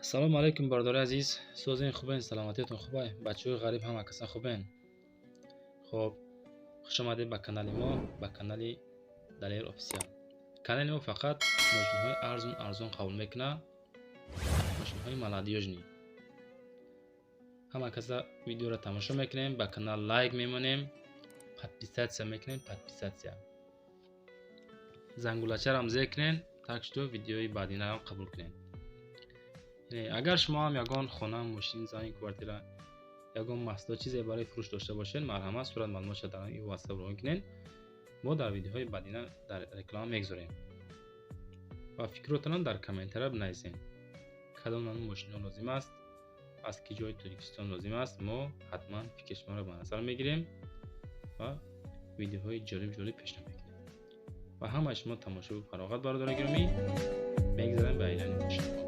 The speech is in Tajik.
Ассалому алайкум, бародари азиз, созен, хубен, саломатиятон хубай, бачаҳои ғариб ҳама каса хубен. Хоб, хуш омадед ба канали мо, ба канали Далер Офисиал. Канали мо фақат мошинҳои арзон арзон қабул мекунад, мошинҳои молодёжный. Ҳама каса видеоро тамошо мекунем, ба канал лайк мемонем, подписаться мекунем, подписаться. Зангулачарам зер кунен, так что видеои баъдинаам қабул кунем. Агар шумо ҳам ягон хона, мошин, замин, квартира, ягон маҳсулот, чизе барои фурӯш дошта бошед, марҳамат, сурат маълумотша дар ин WhatsApp равон кунед. Мо дар видеоҳои баъдина дар реклама мегузорем ва фикротонам дар комментария бинависед. Кадом намуд мошинҳо лозим аст, аз ки ҷои Тоҷикистон лозим аст, мо ҳатман фикри шуморо ба назар мегирем ва видеоҳои ҷолиб ҷолиб пешниҳод мекунем. Ва ҳамаи шумо тамошобу фароғат, бародари гиромӣ. Мегзарем ба эълони мошинҳо.